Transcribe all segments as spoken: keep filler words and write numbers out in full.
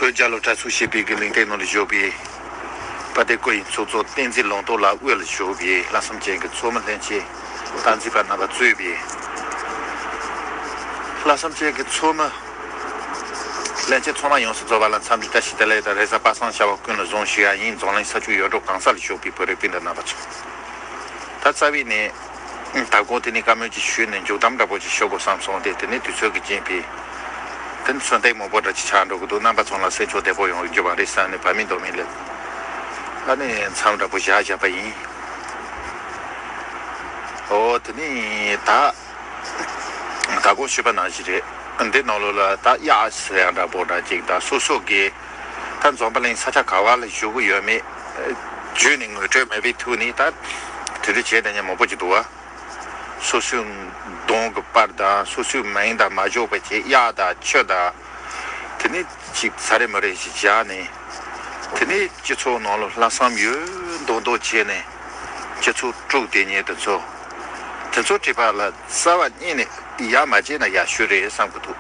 བོད་རྒྱལ་ལོ་དྲག་ཚུགས་ཞེས་པའི་གི་གླེང་སྟེགས་ནང་ལ་བཞུགས་པའི་དཔལ་ལྡན་སྐུ་ཡི་ཚོགས་གཙོ་བསྟན་འཛིན་ལུང་རྟོགས་ལགས་དབུས་ལ་བཞུགས་པའི་ལྷག་བསམ་ཅན་གྱི་ཚོགས་མི་ལྷན་རྒྱས་སྟངས་འཛིན་པ་རྣམ་པ་གཙོས་པའི་ལྷག་བསམ་ཅན་གྱི་ཚོགས་མི་ལྷན་རྒྱས་ཚང་མ་ཡོངས་སུ་རྫོགས་པ་ལ་འཚམས་འདྲི་བཀྲ་ཤིས་བདེ་ལེགས་དང་རེས་གཟའ་པ་སངས་ཤར་བ་ཀུན་ལ་བཟང་ཞུ་ཡ་ཡིན། འཛམ་གླིང་ས་ཕྱོགས་ཡོངས་གྲགས་གང་ས་ལ་བཞུགས་པའི་བོད་རིགས་སྤུན་ཟླ་རྣམ་པ་ཚོ། ད་རྩ་བའི་ནས་ད་དགོང་དེ་ནས་བཀའ་མོལ་ཅིག་ཞུས་ནས་མཇུག་བསྡོམས་འདྲ་པོ་ཅིག་ཞུ་དགོས་བསམ་སོང་སྟེ། དེ་ནས་དུས་ཚོད་ཀྱི་རྐྱེན་པས་དེ་ནས་ཚོད་ལྟ་མང་པོ་འདྲ་ཅིག་ཆགས་འགྲོ་གི་འདུག་རྣམ་པ་ཚོ་ལ་གསན་ཆོག་བདེ་པོ་ཡོང་རྒྱུ་བ་རེད་བསམ་ནས་བ་མིན་རྡོ་མིན་ལས་ཨ་ནི་མཚམས་འདྲ་པོ་བཞག་བཞག་པ་ཡིན། ཨོ་དེ་ནས་ད་ད་གོང་ཞུས་པ་ནང་བཞིན་རེད། འདི་ནང་ལོགས་ལ་ད་གཡག་ཟེར་ཡག་འདྲ་པོ་འདྲ་ཅིག་ད་སོ་སོ་གི་ད་འཛམ་བུ་གླིང་ས་ཆ་ག་བ་ལ་བཞུགས་ཀྱི་ཡོད་མེད་བརྗོད་ནས་ངོ་སྤྲོད་མེད་པའི་ཐོག་ནས་ད་དེ་འདྲ་བྱས་བསྡད་མཁན་མང་པོ་ཅིག་འདུག་བ། སོ་སོའི་གདོང་གི་པར་དང་སོ་སོའི་མིང་དང་མ་འཇོག་པ་བྱས་གཡག་དང་ཁྱི་དང་། དེ་ནི་ཅིག་ས་རེ་མི་རེ་ཞིག་བཞག་ནས། དེ་ནི་སྤྱི་ཚོགས་ནང་ལ་ལྷག་བསམ་ཡོད་མདོག་མདོག་བྱས་ནས་སྤྱི་ཚོགས་དཀྲུགས་བསྡད་མཁན་དེ་ཚོ། དེ་ཚོ་བྲིས་པ་ལ་རྩ་བ་ཉིད་ནས་ཡ་མ་བྱས་ན་ཡག་ཤོས་རེད་བསམ་གི་འདུག་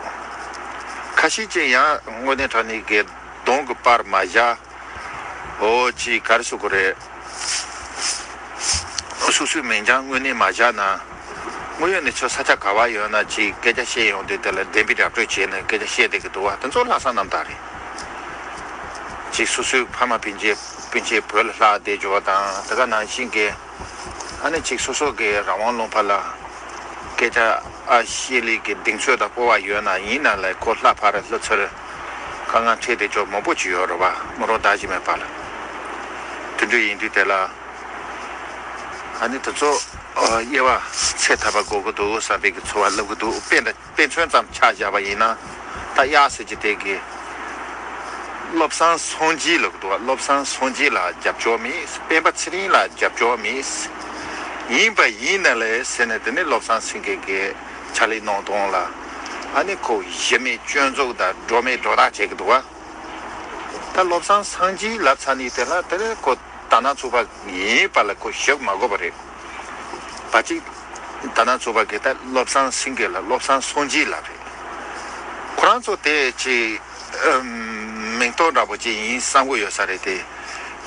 ཁ་ཤས་ཅིག་ཡང་དངོས་གནས་དྲང་གནས་ཀྱི་གདོང་གི་པར་མ་བཞག་ཨོ་ཅི་ག་རེ་ཟེར་དགོས་རེད། སོ་སོའི་མིང་རྐྱང་དངོས་གནས་མ་བཞག་ན། དངོས་ཡོད་གནས་ཚུལ་ས་ཆ་ག་བ་ཡོད་ན་ཅིག་སྐད་ཆ་བཤད་ཡོང་དུས་དེ་ལ་བདེན་པའི་ར་སྤྲོད་བྱས་ནས་སྐད་ཆ་བཤད་བསྡད་ཀྱི་འདུག་བ། དེ་ཚོ་ལྷག་བསམ་རྣམ་དག་རེད། ཅིག་སོ་སོའི་ཕ་མ་སྤུན་མཆེད་སྤུན་མཆེད་བོད་ལ་ལྷག་བསྡད་འཇོག་དང་དེ་ག་ནང་བཞིན་གྱི། ཨ་ནི་ཅིག་སོ་སོ་གི་རང་དབང་ལུང་པ་ལ་སྐད་ཆ་ཨ་བཤད་ལས་ཀྱི་གདེང་ཚོད་དང་སྤོབས་པ་ཡོད་ན་ཡིན་ན་ལས་ཁོ་ལྷག་ཕར་ལྷུ་ཚུར་དཀའ་ངལ་འཕྲད་བསྡད་འཇོག་མང་པོ་ཅིག་ཡོད་རེད་བ། མི་རོ་ཟླ་གཅིག་མེད་པ་ལ། དེ་འདྲ་ཡིན་དུས་དེ་ལ་ཨ་ནི་དེ་ཚོ་དབྱེ་བ་ཚད་ཐུབ་པ་དགོས་ཀྱི་འདུག་བསམ་པའི་གི་ཚོར་བ་སླེབས་ཀྱི་འདུག་དཔེ་འདྲ་དཔེ་མཚོན་ཙམ་ཆ་བཞག་པ་ཡིན་ན། ད་གཡག་ཟེར་གྱི་དེ་གི་བློ་བཟང་སངས་རྒྱས་ལབ་འདུག་བློ་བཟང་སངས་རྒྱས་ལ་རྒྱབ་སྐྱོར་མེད། སྤེན་པ་ཚེ་རིང་ལ་རྒྱབ་སྐྱོར་མེད། ཡིན་པ་ཡིན་ན་ལས་ཟེར་ནས་དེ་ནས་བློ་བཟང་སེང་གེ་གི་ཕྱག་ལས་གནང་སྟངས་ལ་ཨ་ནི་ཁོ་གཞི་མེད་སྐྱོན་འཛུགས་དང་སྒྲོ་མེད་སྒྲོ་བཏགས་བྱེད་ཀྱི་འདུག་བ། ད་བློ་བཟང་སངས་རྒྱས་ལབ་ཚར་ནས་དེ་ལ་དེ་ནས་ཁོ་དར་ནག་ཚོགས་པ་ཡིན་པ་ལ་ཁོ་ཞུགས་མ་དགོས་པ་རེད། བ་གཅིག་དར་ནག་ཚོགས་པ་གི་ད་བློ་བཟང་སེང་གེ་ལ་བློ་བཟང་སངས་རྒྱས་ལབ་རེད། ཁོ་རང་ཚོ་དེ་ཅིག་མིང་ཐོགས་འདྲ་པོ་ཅིག་ཡིན་བསམ་གི་ཡོད་ས་རེད་དེ།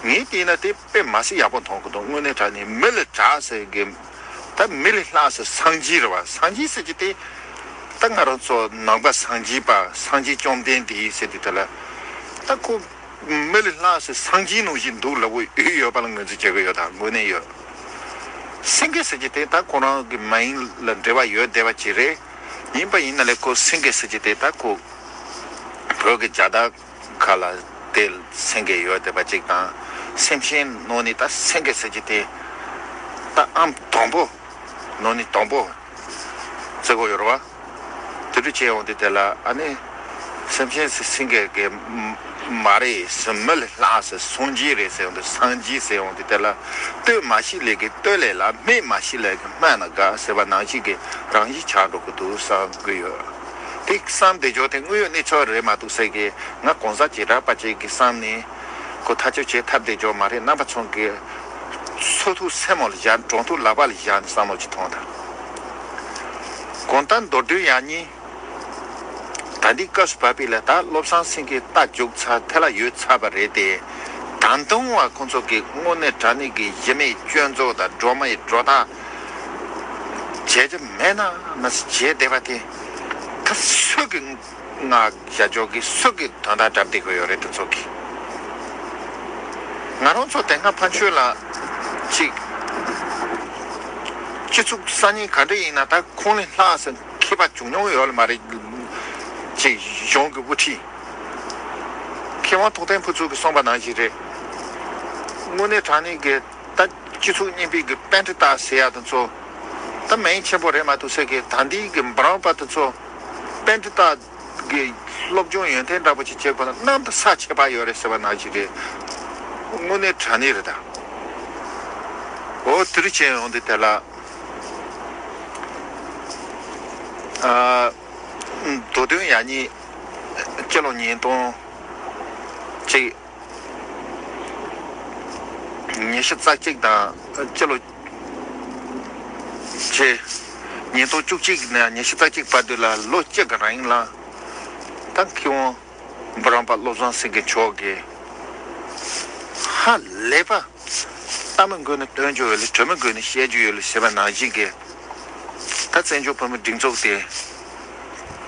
ངས་བལྟས་ན་དེ་དཔེ་མ་སྲིད་ཡག་པོ་མཐོང་གི་འདུག་དངོས་གནས་དྲང་གནས་མི་ལ་གྲགས་ཟེར་གི། ད་མི་ལ་ལྷག་ཟེར་སངས་རྒྱས་རེད་བ། སངས་རྒྱས་ཟེར་གྱི་དེ། ད་ང་རང་ཚོ་ནང་པ་སངས་རྒྱས་པ་སངས་རྒྱས་བཅོམ་ལྡན་འདས་ཟེར་དུས་དེ་ལ། ད་ཁོ་མི་ལ་ལྷག་ཟེར་སངས་རྒྱས་ནང་བཞིན་འདུག་ལབ་དགོས་ཡོད་པ་ལ་ངོས་འཛིན་བྱེད་ཀྱི་ཡོད། ད་དངོས་གནས་ཡོད། སེང་གེ་ཟེར་གྱི་དེ་ད་ཁོ་རང་གི་མིང་ལ་འབྲེལ་བ་ཡོད་བསྡད་པ་ཅིག་རེད། ཡིན་པ་ཡིན་ན་ལས་ཁོ་སེང་གེ་ཟེར་གྱི་དེ་ད་ཁོ་བོད་ཀྱི་རྒྱལ་དར་ཁ་ལ་དེ་སེང་གེ་ཡོད་བསྡད་པ་ཅིག་དང་། སེམས་ཅན་ནང་ནས་ད་སེང་གེ་ཟེར་གྱི་དེ་ད་ཨང་དང་པོ་ནང་ནས་དང་པོ་བརྩི་གི་ཡོད་རེད་བ། དེ་འདྲ་བྱས་ཡོང་དུས་དེ་ལ་ཨ་ནི་སེམས་ཅན་སེ་སེང་གེ་གི་མ་མ་རེད་ཟེར། མི་ལ་ལྷག་ཟེར་སངས་རྒྱས་རེད་ཟེར་ཡོང་དུས། སངས་རྒྱས་ཟེར་ཡོང་དུས་དེ་ལ་ལྟོས་མ་ཤེས་ལས་ཀྱི་ལྟོས་ལས་ལ། སྨྲས་མ་ཤེས་ལས་ཀྱི་སྨྲས་ན་དགའ་ཟེར་བ་ནང་བཞིན་གྱི་རང་བཞིན་ཆགས་འགྲོ་གི་འདུག་བསམ་གི་ཡོད། དེ་བསམ་བསྡད་ཆོག་དེ་དངོས་ཡོད་གནས་ཚུལ་རེད་མ་གཏོགས་ཟེར་གི། ང་གང་ཟག་བྱེ་བྲག་པ་ཅིག་གི་བསམ་ནས་ཁོ་ཐག་གཅོད་བྱེད་ཐབས་བསྡད་ཆོག་མ་རེད། རྣམ་པ་ཚོ་གི་ཚོར་ཐུག་སེམས་ལ་བཞག་གྲོང་ཐུག་ལག་པ་ལ་བཞག་ནས་བསམ་བློ་ཅིག་ཐོངས་དང་། གང་ལྟར་མདོར་བསྡུས་ཡང་སྙིང་ད་འདི་སྐབས་སུ་བབས་པའི་ལ་ད་བློ་བཟང་སེང་གེ་རྟ་རྒྱུག་ཚར་ཐལ་ལ་ཡོད་ཚར་བ་རེད་དེ། ད་དུང་བ་ཁོང་ཚོ་གི་དངོས་གནས་དྲང་གནས་ཀྱི་གཞི་མེད་སྐྱོན་འཛུགས་དང་སྒྲོ་མེད་སྒྲོ་བཏགས་བྱེད་རྒྱུ་མེད་ན་མ་ཟད་བྱེད་བསྡད་པ་དེ། ད་སུ་གི་ང་བྱ་ཕྱོགས་ཀྱི་སུ་གི་དོན་དག་གྲབས་བསྡད་ཀྱི་ཡོད་རེད། དེ་ཚོ་གི་ང་རང་ཚོ་དེ་སྔ་ཕན་ཆོད་ལ་ཅིག་སྤྱི་ཚོགས་གསར་རྙིང་ག་འདྲ་ཡིན་ན་ད་ཁོང་ལས་ལྷག་ཟེར་མཁས་པ་བྱུང་མྱོང་ཡོད་ལ་མ་རེད། ཅིག་གཞུང་གི་དབུ་ཁྲིད་མཁས་དབང་ཐུབ་བསྟན་ཕུན་ཚོགས་ཀྱིས་གསུངས་པ་ནང་བཞིན་རེད། དངོས་གནས་དྲང་གནས་ཀྱི་ད་སྤྱི་ཚོགས་རྙིང་པའི་གི་པཎྜི་ཏ་ཟེར་ཡ་དེ་ཚོ་ད་མིང་ཆེན་པོ་རེད་མ་གཏོགས་ཟེར་གི། ད་འདིའི་གི་འབུམ་རམས་པ་དེ་ཚོ་པཎྜི་ཏ་གི་སློབ་སྦྱོང་ཡོན་ཏན་འདྲ་པོ་ཅིག་བྱེད་དགོས་ན་གནམ་དང་ས་ཁྱད་པར་ཡོད་རེད་ཟེར་བ་ནང་བཞིན་རེད། དངོས་གནས་དྲང་གནས་རེད་ད། འོ་དེ་རིགས་བྱས་ཡོང་དུས་དེ་ལ་ཨ་མདོ་དོན་ཡང་སྙིང་སྤྱི་ལོ་ཉིས་སྟོང་གཅིག་ཉི་ཤུ་རྩ་གཅིག་དང་སྤྱི་ལོ་ཆེ། ཉིས་སྟོང་བཅུ་གཅིག་ནས་ཉི་ཤུ་རྩ་གཅིག་བར་དུ་ལ་ལོ་གཅིག་གི་རིང་ལ་ད་མཁས་དབང་ འབུམ་རམས་པ་བློ་བཟང་སེང་གེ་མཆོག་གིས་ཧ་ལས་པ། ལྟ་མི་མགོ་ནས་སྟོན་རྒྱུ་ཡོད་ལ། དྲི་མི་མགོ་ནས་བཤད་རྒྱུ་ཡོད་ལ་ཟེར་བ་ནང་བཞིན་གྱི། ད་བཙན་བྱོལ་བོད་མི་སྒྲིག་འཛུགས་དེ།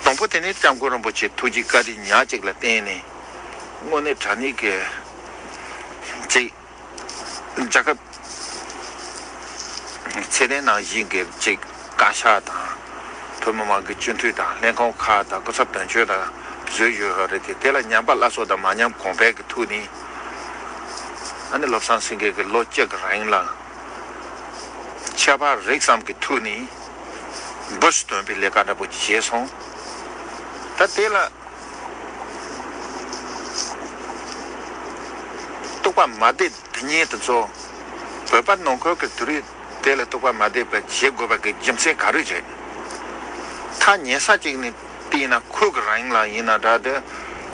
དང་པོ་དེ་ནི་སྐྱབས་མགོན་རིན་པོ་ཆེ་ཐུགས་རྗེ་བཀའ་དྲིན་ཉག་གཅིག་ལ་བརྟེན་ནས། དངོས་གནས་དྲང་གནས་ཀྱི་ཅིག་རྒྱལ་ཁབ་ཚད་ལྡན་ནང་བཞིན་གྱི་ཅིག་བཀའ་ཤག་དང་། བོད་མི་མང་གི་སྤྱི་འཐུས་དང་། ལྷན་ཁང་ཁག་དང་། སྐུ་ཚབ་དོན་གཅོད་དང་བཟོས་ཡོད་པ་རེད་དེ། དེ་ལ་ཉམས་པ་སླར་གསོ་དང་མ་ཉམས་གོང་འཕེལ་གྱི་ཐོག་ནས། ཨ་ནི་བློ་བཟང་སེང་གེ་གིས་ལོ་གཅིག་གི་རིང་ལ་ཁྱད་པར་རིགས་ཙམ་གྱི་ཐོག་ནས་འབུ་སྟོན་པའི་ལས་ཀ་འདྲ་པོ་བྱས་སོང་། ད་དེ་ལ་རྟོགས་པ་མ་བདེ་དེ་ཉིད་དེ་ཚོ་བོད་པ་ནང་ཁུལ་གྱི་དེ་རིགས་དེ་ལ་རྟོགས་པ་མ་བདེ་བ་བྱེད་དགོས་པ་གི་རྒྱུ་མཚན་ག་རེ་རེད། ཐག་ཉེ་ས་གཅིག་ནས་བལྟས་ན། ཁོ་གི་རིང་ལ་ཡིན་ན་འདྲ་དེ།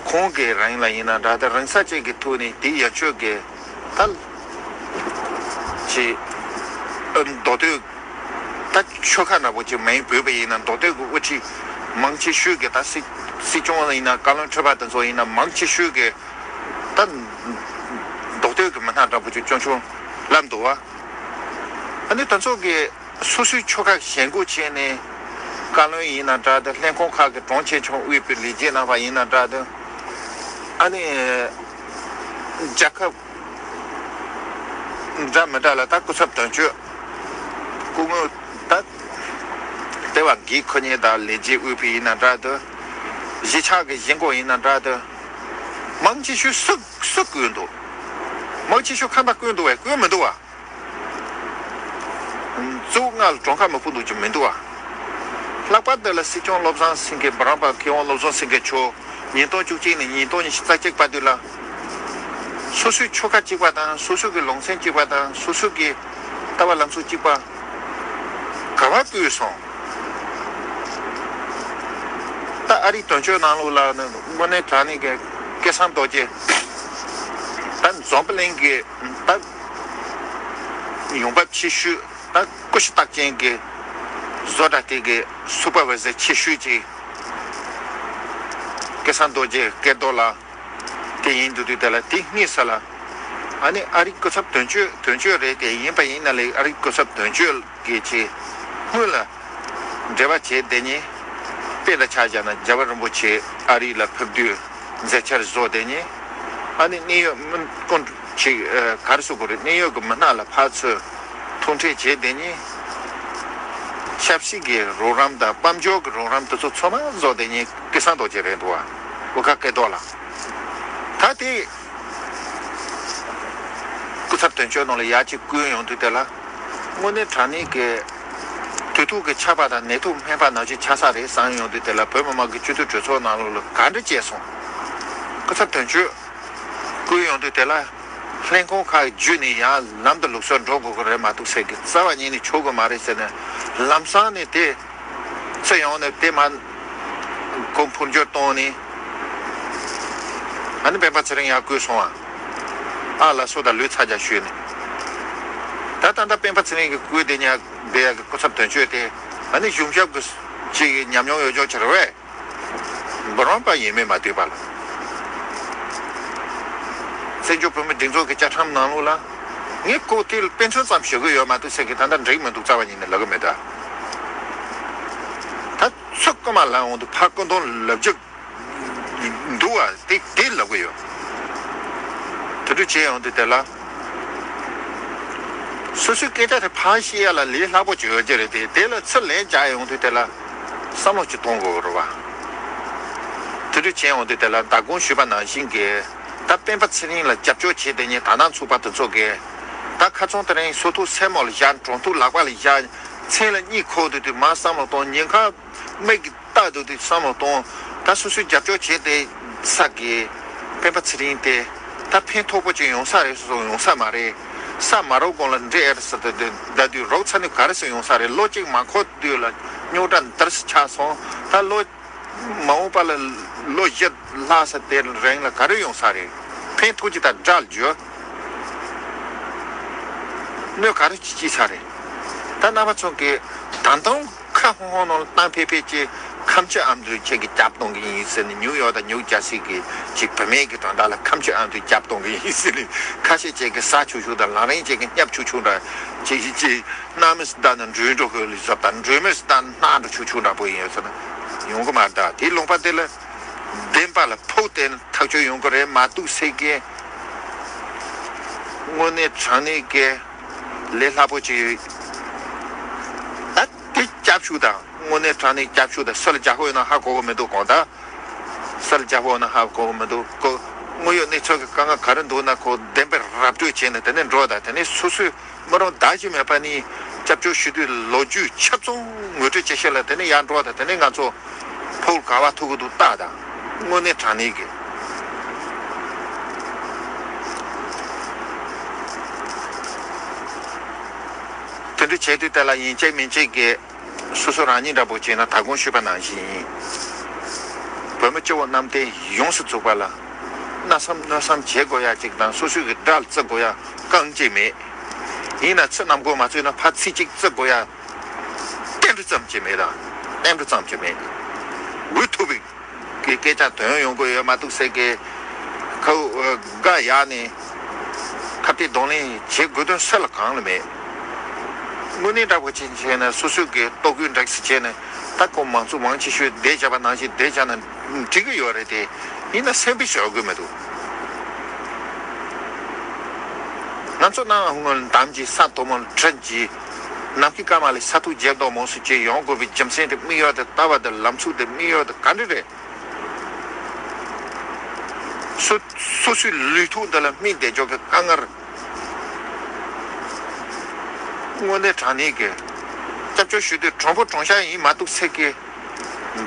ཁོང་གི་རིང་ལ་ཡིན་ན་འདྲ་དེ། རིང་ས་གཅིག་གི་ཐོག་ནས་དེ་ཡ་ཆོས་ཀྱི་ད་ཅི་མདོ་སྟོད། ད་ཆོལ་ཁ་འདྲ་པོ་ཅིག་མིང་བོས་པ་ཡིན་ན། མདོ་སྟོད་ཀྱི་དབུ་ཁྲིད་མང་ཆེ་ཤོས་ཀྱི། ད་སྲིད་སྲིད་སྐྱོང་ཡིན་ན། བཀའ་བློན་ཁྲི་པ་དེ་ཚོ་ཡིན་ན། མང་ཆེ་ཤོས་ཀྱི་ད་མདོ་སྟོད་ཀྱི་མི་སྣ་འདྲ་པོ་ཅིག་སྐྱོང་ཆོག་ལབ་འདུག་བ། ཨ་ནི་དེ་ཚོ་གི་སོ་སོའི་ཆོལ་ཁ་ཞེན་ཁོག་བྱས་ནས། བཀའ་བློན་ཡིན་ན་འདྲ་དེ། ལྷན་ཁང་ཁག་གི་དྲུང་ཆེ་ཆུང་དབུས་པའི་ལས་བྱེད་རྣམ་པ་ཡིན་ན་འདྲ་དེ། ཨ་ནི་རྒྱལ་ཁབ་འདྲ་མི་འདྲ་ལ་ད་སྐུ་ཚབ་དོན་གཅོད། སྐུ་ངོ་ད་ལྟེ་བ་འགན་འཁུར་མཁན་དང་ལས་བྱེད་དབུས་པའི་ཡིན་ན་འདྲ་དེ། གཞིས་ཆགས་ཀྱི་གཞིས་འགོ་ཡིན་ན་འདྲ་དེ། མང་ཆེ་ཤོས་སུ་སུ་བསྐོས་འདུག་མང་ཆེ་ཤོས་ཁ་བརྡ་བསྐོས་འདུག་བས། བསྐོས་མི་འདུག་བ། གཙོ་བོ་ང་ལ་གྲངས་ཀ་མི་ཕོག་འདུག་ཅིག་མི་འདུག་བ། ལྷག་པར་དུ་ལ་སྲིད་སྐྱོང་བློ་བཟང་སེང་གེ། འབུམ་རམས་པ་མཁས་དབང་བློ་བཟང་སེང་གེ་མཆོག་ཉིས་སྟོང་བཅུ་གཅིག་ནས་ཉིས་སྟོང་ཉི་ཤུ་རྩ་གཅིག་བར་དུ་ལ། སོ་སོའི་ཆོལ་ཁ་གཅིག་པ་དང་། སོ་སོ་གི་ལུང་ཚན་གཅིག་པ་དང་། སོ་སོ་གི་ལྟ་བ་ལམ་སྲོལ་གཅིག་པ་ག་བ་བསྐོས་སོང་། ད་ཨ་རིའི་དོན་གཅོད་ནང་ལོགས་ལ་ནི་དངོས་གནས་དྲང་གནས་ཀྱི་སྐལ་བཟང་རྡོ་རྗེ། ད་འཛམ་བུ་གླིང་གི་ད་ཡོང་འབབ་ཆེ་ཤོས། ད་སྐུ་ཞབས་རྟགས་ཅན་གྱི་བཟོ་གྲྭ་དེ་གི་སུ་པར་ཝའི་ཟར་ཆེ་ཤོས་ཅིག་སྐལ་བཟང་རྡོ་རྗེ་སྐལ་རྡོར་ལགས་དེ་ཡིན་འདུག་དུས། དེ་ལ་དེ་སྔས་ས་ལ་ཨ་ནི་ཨ་རིའི་སྐུ་ཚབ་དོན་གཅོད། དོན་གཅོད་རེད་དེ། ཡིན་པ་ཡིན་ན་ལས་ཨ་རིའི་སྐུ་ཚབ་དོན་གཅོད་ཀྱི་ཆེད་སྔོན་ལ་འབྲེལ་བ་བྱས་དེ་ཉིད། དཔེ་ལ་ཆ་བཞག་ན་རྒྱལ་བ་རིན་པོ་ཆེ་ཨ་རི་ལ་ཕེབས་དུས་མཛད་འཆར་བཟོ་དེ་ཉིད། ཨ་ནི་གནད་ཡོད་མི་ཀུན་ཅིག་ག་རེ་ཟེར་དགོས་རེད། གནད་ཡོད་ཀྱི་མི་སྣ་ལ་ཕར་ཚུར་ཐུག་འཕྲད་བྱས་དེ་ཉིད། ཆབ་སྲིད་ཀྱི་རོགས་རམ་དང་དཔལ་འབྱོར་གྱི་རོགས་རམ་དེ་ཚོ་ཚང་མ་བཟོ་དེ་ཉིད་སྐལ་བཟང་རྡོ་རྗེ་རེད་འདུག་བ། འུ་ཁ་སྐལ་རྡོར་ལགས། ད་དེ་སྐུ་ཚབ་དོན་གཅོད་ནང་ལ་ཡར་ཅིག་བསྐོས་ཡོང་དུས། དེ་ལ་དངོས་གནས་དྲང་གནས་ཀྱི་དུས་ཐོག་གི་ཆར་པ་དང་ནད་དུག་སྨན་པ་ནང་བཞིན་ཆགས་ས་རེད་བསམ་ཡོང་དུས། དེ་ལ་བོད་མི་མང་གི་སྤྱི་འཐུས་གྲོས་ཚོགས་ནང་ལོགས་ལ་ག་འདྲ་བྱས་སོང་། སྐུ་ཚབ་དོན་གཅོད་བསྐོས་ཡོང་དུས། དེ་ལ་ལྷན་ཁང་ཁག་བརྒྱུད་ནས་ཡང་ལམ་དུ་ལུགས་སྲོལ་འགྲོ་དགོས་ཀྱི་རེད་མ་གཏོགས་ཟེར་གི། རྩ་བ་ཉིད་ནས་ཆོག་གི་མ་རེད་ཟེར་ནས། ལམ་སང་ནས་དེ་ཚུར་ཡོང་ནས་དེ་མ་གོ་འཕོ་འགྱུར་བཏང་ནས། ཨ་ནི་སྤེན་པ་ཚེ་རིང་ཡར་བསྐོས་སོང་བ། ཨ་ལ་སོ་ད་ལུས་ཚ་རྒྱ་ཞུས་ནས། ད་ད་ལྟ་སྤེན་པ་ཚེ་རིང་གི་བསྐོས་དེ་ཉག་དེ་ཡག་གི་སྐུ་ཚབ་དོན་གཅོད་དེ། ཨ་ནི་གཞུང་ཞབས་ཀྱི་ཅིག་ཉམས་མྱོང་ཡོད་ཅོག་ཅིག་རེད་བས། འབུམ་རམས་པ་ཡིན་མིན་མ་ལྟོས་པ་ལ། བཙན་བྱོལ་བོད་མི་སྒྲིག་འཛུགས་ཀྱི་བཅའ་ཁྲིམས་ནང་ལོགས་ལ། ངས་ཁོ་དེ་ལ་དཔེ་མཚོན་ཙམ་ཞུ་གི་ཡོད་མ་གཏོགས་ཟེར་གི། ད་ལྟ་འགྲིག་མི་འདུག་རྩ་བ་ཉིད་ནས་ལབ་གི་མེད་ད། ད་ཚུར་རྐུ་མ་ལབ་འོང་དུས་ཕར་རྐུ་མདུན་ལབ་རྒྱུ་འདུག་བ། དེ་དེ་ལབ་གི་ཡོད། དེ་འདྲ་བྱས་ཡོང་དུས་དེ་ལ། སོ་སོའི་སྐད་ཆ་དེ་ཕར་བཤད་ཡ་ལ་ལས་སླ་པོ་ཅིག་ཡོད་ཀྱི་རེད་དེ། དེ་ལ་ཚུར་ལན་རྒྱག་ཡོང་དུས་དེ་ལ་བསམ་བློ་ཅིག་གཏོང་དགོས་རེད་བ། དེ་འདྲ་བྱས་ཡོང་དུས་དེ་ལ་མདང་དགོང་ཞུས་པ་ནང་བཞིན་གྱི། ད་སྤེན་པ་ཚེ་རིང་ལ་རྒྱབ་སྐྱོར་བྱས་དེ་ཉིད་དག་སྣང་ཚུགས་པ་དེ་ཚོ་གིས། ད་ཁ་ཚོན་དེ་རིང་སོ་ཐུག་སེན་མོ་ལ་བཞག། གྲོང་ཐུག་ལག་པ་ལ་བཞག། མཚན་ལ་གཉིད་ཁུག་དུས་དུས་མར་བསམ་བློ་གཏོང་། ཉིན་ཁ་མིག་གིས་ལྟ་དུས་དུས་བསམ་བློ་གཏོང་། ད་སོ་སོས་རྒྱབ་སྐྱོར་བྱས་དེ་ས་གི་སྤེན་པ་ཚེ་རིང་དེ་ད་ཕན་ཐོགས་པོ་ཅིག་ཡོང་ས་རེད་ཟེར་སོང་། ཡོང་ས་མ་རེད། ས་མ་རོག་གོང་ལ་འདྲེ་ཨེར་ས་དུ་ད་དུས་རོག་ཚ་ནི་ག་རེ་སོང་། ཡོང་ས་རེད། ལོ་གཅིག་མ་འཁོར་དུས་ལ་རྙོག་དྲ་འདིར་ཆགས་སོང་། ད་ལོ་མ་འོངས་པ་ལ་ལོ་བཞི་ལྷག་ས་དེ་རིང་ལ་ག་རེ་ཡོང་ས་རེད། ཕན་ཐོགས་ཀྱི་ད་དགྲ་ལ་འཇུ། གནོད་ག་རེ་ཅིག་ཅིག་ས་རེད། ད་རྣམ་པ་ཚོ་གིས་ད་དུང་ཁ་ཧོང་ཧོང་ནང་ལ་གཏམ་ཕེ་ཕེ་ཅིག་ཁ་ ཁམས་སྤྱི་ཨ་མདོའི་ཁྱེད་ཀྱི་རྒྱབ་གཏོང་གི་ཡིན་ཟེར་ནས། ཉུའུ་ཡོག་དང་ཉུའུ་ཇར་སི་གི་ཅིག་བུད་མེད་ཀྱི་དོན་དག་ལ་ཁམས་སྤྱི་ཨ་མདོའི་རྒྱབ་གཏོང་གི་ཡིན་ཟེར་ནས། ཁ་ཤས་ཅིག་གི་ཟ་ཆུག་ཆུག་དང་། ལམ་རིམ་ཅིག་གི་བསྙབ་ཆུག་ཆུག་འདྲ་ཅིག་ཅིག་གནམ་མེད་ས་མེད་ནང་འགྲོས་འགྲོ་གི་ལི་ཟབ་དང་། འགྲོས་མེད་ས་མེད་ནང་འགྲོ་ཆུག་ཆུག་འདྲ་པོ་ཡིན་ཟེར་ན་ཡོང་གི་མ་རེད། ད་དེའི་ལུང་པ་དེ་ལ་བདེན་པ་ལ་ཕོག་སྟེ་ཐག་གཅོད་ཡོང་གི་རེད་མ་གཏོགས་ཟེར་གི། དངོས་གནས་དྲང་གནས་ཀྱི་ལས་སླ་པོ་ཅིག་ཡོད། ད་དེ་སྐྱབས་ཞུ་དང་། དངོས་གནས་དྲང་གནས་སྐྱབས་ཞུ་དང་། སུ་ལ་རྒྱག་དགོས་ཡོད་ན་ཧ་གོ་གི་མི་འདུག་གོ། ད་སུ་ལ་རྒྱག་དགོས་ཡོད་ན་ཧ་གོ་གི་མི་འདུག་གོ། དངོས་ཡོད་གནས་ཚུལ་གྱི་དཀའ་ངལ་ག་རེ་འདུག་ན་གོ། བདེན་པའི་ར་སྤྲོད་བྱས་ནས་དེ་ནས་འགྲོ། ད་དེ་ནས་སོ་སོའི་མི་རང་བདག་གཅིག་མེད་པ་ནས་སྐྱབས་བཅོལ་ཞུ་དུས་ལོ་རྒྱུས་ཆ་ཚང་ངོ་སྤྲོད་བྱེད་ཤེས་ལ་དེ་ནས་ཡར་འགྲོ། ད་དེ་ནས་ང་ཚོ་ཕོག་ག་བ་ཐུག་གི་འདུག་ལྟ་དང་། དངོས་གནས་དྲང་གནས་ཀྱི་དེ་འདྲ་བྱས་དུས་དེ་ལ་ཡིན་གཅིག་མིན་གཅིག་གི་སོ་སོ་རང་ཉིད་འདྲ་པོ་བྱས་ན། ད་གོང་ཞུས་པ་ནང་བཞིན་ཡིན། བོད་མི་སྤྱི་བོ་གནམ་བསྟན་ཡོངས་སུ་རྫོགས་པ་ལ་མནོ་བསམ་མནོ་བསམ་བྱེད་དགོས་ཡ་གཅིག་དང་། སོ་སོའི་གི་དགྲ་ལ་བརྩི་དགོས་ཡ་རྐང་གཅིག་མེད། ཡིན་ན་ཚུར་གནམ་སྒོ་མ་བརྩིས་ན་ཕར་ཚིག་གཅིག་བརྩི་དགོས་ཡ་བསྟན་འགྲོ་ཙམ་གྱི་མེད་དང་། བསྟན་འགྲོ་ཙམ་གྱི་མེད། འུ་ཐུག་པའི་གི་སྐད་ཆ་དོན་ཡོང་གི་ཡོད་མ་གཏོགས་ཟེར་གི། ཁ་དགའ་ཡག་ནས་ཁ་གཏད་གདོང་ལེན་བྱེད་དགོས་དོན་སུ་ལ་གང་ལ་མེད། དངོས་གནས་འདྲ་པོ་ཅིག་བྱས་ན་སོ་སོའི་གི་ལྟོ་གོས་འདྲ་ཞིག་བྱས་ནས། ད་ཁོ་མང་གཙོ་མང་ཆེ་ཤོས་བསྡད་བྱ་བ་ནང་བཞིན་བསྡད་བྱ་ན་འགྲིག་གི་ཡོད་རེད་དེ། ཡིན་ན་སེམས་པའི་ཞོག་དགོས་མི་འདུག་ང་ཚོ་ནང་ཧུང་ལ་འདམ་གྱི་ས་དོ་མོ་བྲིན་གྱི་ནམ་མཁའི་སྐར་མ་ལས་ས་ཐུག་རྒྱལ་མདོག་མོ་སུ་བྱས་ཡོང་དགོས་པའི་རྒྱུ་མཚན་དེ། དམིགས་ཡུལ་དེ་ལྟ་བ་དེ། ལམ་ཚུགས་དེ། དམིགས་ཡུལ་དེ་ག་འདྲ་རེད། སོ་སོ་སོའི་ལུས་ཐོག་འདི་ལ་སྨིན་བསྡད་ཆོག་གི་དཀའ་ངལ། དངོས་གནས་དྲང་གནས་ཀྱི་སྐྱབས་བཅོལ་ཞུ་དུས་གྲོང་པ་གྲོང་ཤ་ཡིན་མ་གཏོགས་ཟེར་གི།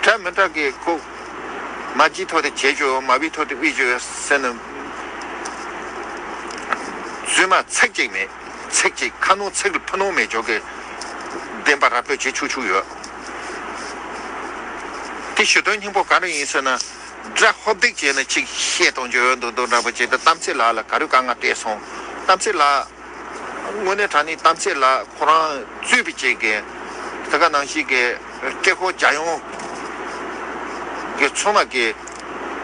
འདྲ་མི་འདྲ་གི་ཁོ་མ་བགྱིས་ཐོག་དེ་བྱེད་རྒྱུ་ཡོད། མ་བགྱིས་ཐོག་དེ་དབུས་རྒྱུ་ཡོད་ཟེར་ནས། རྫུན་མ་ཚིག་གཅིག་མེད། ཚིག་གཅིག་ཁ་ནང་ཚིག་ལ་ཕུ་ནང་མེད་ཆོག་གི། བདེན་པ་ར་སྤྲོད་བྱེད་ཆོག་ཆོག་ཡོད། དེ་ཞུ་དོན་སྙིང་པོ་ག་རེ་ཡིན་ཟེར་ན། དགྲ་ཧོབ་སྟེགས་བྱས་ནས་ཅིག་བཤད་གཏོང་རྒྱུ་ཡོད་འདུག་འདུག་འདྲ་པོ་ཅིག་དང་། གཏམ་ཚེ་ལགས་ལ་ག་རེ་དཀའ་ངལ་སྤྲད་སོང་། གཏམ་ཚེ་ལགས། དངོས་གནས་དྲང་གནས་གཏམ་ཚེ་ལགས་ཁོ་རང་གཙོས་པའི་ཅིག་གི་དེ་ག་ནང་བཞིན་གི་ཀྲེ་ཧོ་རྒྱལ་ཡོངས་གི་ཚང་མ་གི་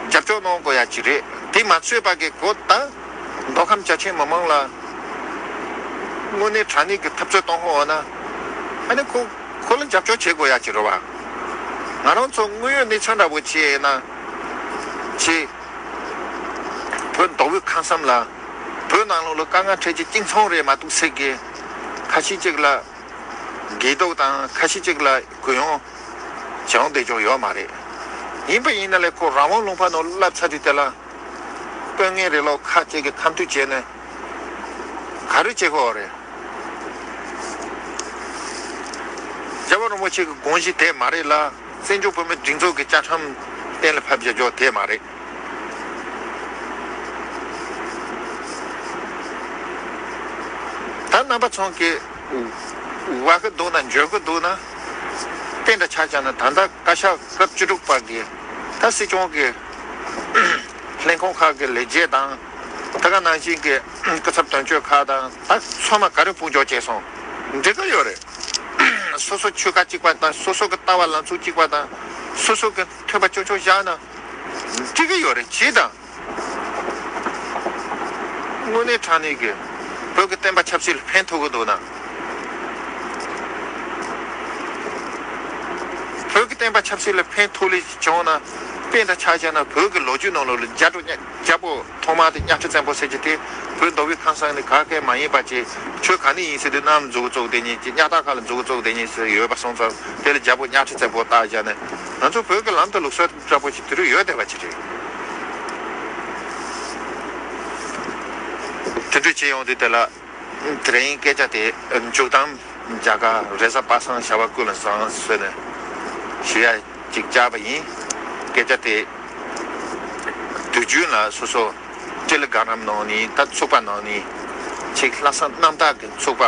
རྒྱབ་སྐྱོར་གནང་དགོས་ཡ་ཅིག་རེད། དེ་མ་ཚད་པ་གི་གོ་ད་མདོ་ཁམས་རྒྱ་ཆེ་མི་མང་ལ་དངོས་གནས་དྲང་གནས་ཀྱི་འཐབ་རྩོད་གཏོང་ཧོ་ན། ཨ་ནི་ཁོ་ཁོ་ལ་རྒྱབ་སྐྱོར་བྱེད་དགོས་ཡ་ཅིག་རེད་བ། ང་རང་ཚོ་དངོས་ཡོད་གནས་ཚུལ་འདྲ་པོ་བྱས་ན་ཅིག་བོད་མདོ་དབུས་ཁམས་གསུམ་ལ་བོད་ནང་ལོགས་ལ་དཀའ་ངལ་འཕྲད་ཀྱི་གཅིག་མཚུངས་རེད་མ་གཏོགས་ཟེར་གི། ཁ་ཤས་ཅིག་ལ་འགྱེལ་ལྡོག་དང་། ཁ་ཤས་ཅིག་ལ་གུ་ཡངས་བྱུང་བསྡད་ཆོག་ཡོད་མ་རེད། ཡིན་པ་ཡིན་ན་ལས་ཁོ་རང་དབང་ལུང་པ་ནང་བསླབས་ཚར་དུས་དེ་ལ་དཔོན་ངན་རེ་ལོག་ཁ་ཅིག་གི་ཁ་མཐུན་བྱས་ནས་ག་རེ་བྱེད་དགོས་རེད། རྒྱལ་བ་རིན་པོ་ཆེ་གི་དགོངས་གཞི་དེ་མ་རེད་ལ། བཙན་བྱོལ་བོད་མིའི་སྒྲིག་འཛུགས་ཀྱི་བཅའ་ཁྲིམས་གཏན་ལ་ཕབ་བཞག་རྒྱུ་དེ་མ་རེད། ད་རྣམ་པ་ཚོ་གི་བ་གི་འདུག་ན་འཇོན་གི་འདུག་ན། དེ་འདྲ་ཆ་བཞག་ན་ད་ལྟ་བཀའ་ཤག་སྐབས་བཅུ་དྲུག་པ་གི་ད་སྲིད་སྐྱོང་གི་ལྷན་ཁང་ཁག་གི་ལས་བྱེད་དང་། དེ་ག་ནང་བཞིན་གྱི་སྐུ་ཚབ་དོན་གཅོད་ཁག་དང་། ད་ཚང་མ་ག་རེ་དཔུང་འཇོག་བྱས་སོང་། འགྲིག་གི་ཡོད་རེད། སོ་སོ་ཆོལ་ཁ་གཅིག་པ་དང་། སོ་སོ་གི་ལྟ་བ་ལངས་ཕྱོགས་གཅིག་པ་དང་། སོ་སོ་གི་མཐུན་པ་ཅོག་ཅོག་བཞག་ན་འགྲིག་གི་ཡོད་རེད། བྱས་དང་། དངོས་གནས་དྲང་གནས་ཀྱི་བོད་ཀྱི་བསྟན་པ་ཆབ་སྲིད་ལ་ཕན་ཐོགས་ཀྱི་འདུག་ན། བོད་ཀྱི་བསྟན་པ་ཆབ་སྲིད་ལ་ཕན་ཐོགས་ལེ་བྱུང་ན། དཔེ་འདྲ་ཆ་བཞག་ན་བོད་ཀྱི་ལོ་རྒྱུས་ནང་ལོགས་ལ་རྒྱ་འབྲུག་རྒྱལ་པོ་ཐོག་མ་དེ་གཉའ་ཁྲི་བཙན་པོ་ཟེར་གྱི་དེ་བོད་མདོ་དབུས་ཁམས་གསུམ་ནས་ག་གེ་མ་ཡིན་པ་ཅིག་ཆོས་ག་ནས་ཡིན་ཟེར་དུས་གནམ་མཛུབ་གུ་བཙུགས་བསྡད་མཁན་གྱི། གཉའ་ཐག་ཁ་ལ་མཛུབ་གུ་བཙུགས་བསྡད་མཁན་ཟེར་ཡོད་པ་སོང་ཙང་། དེ་ལ་རྒྱལ་པོ་གཉའ་ཁྲི་བཙན་པོ་བཏགས་བཞག་ནས། ང་ཚོ་བོད་ཀྱི་ལམ་དང་ལུགས་སྲོལ་འདྲ་པོ་ཞིག་དེ་རུ་ཡོད་བསྡད་པ་ཅིག་རེད། དེ་འདྲ་བྱས་ཡོང་དུས་དེ་ལ། དེ་རིང་སྐད་ཆ་དེ་མཇུག་དང་མཇུག་ག་རེས་གཟའ་པ་སངས་བྱ་བ་ཀུན་ལ་བཟང་ཟེར་ནས་ཞུ་ཡ་ཅིག་བཅར་བ་ཡིན། སྐད་ཆ་དེ་དུས་རྒྱུན་ལ་སོ་སོ་ཊེ་ལི་གྷ་རམ་ནང་ནས། ད་ཚོགས་པ་ནང་ནས་ཅིག་ལྷག་བསམ་རྣམ་དག་གི་ཚོགས་པ་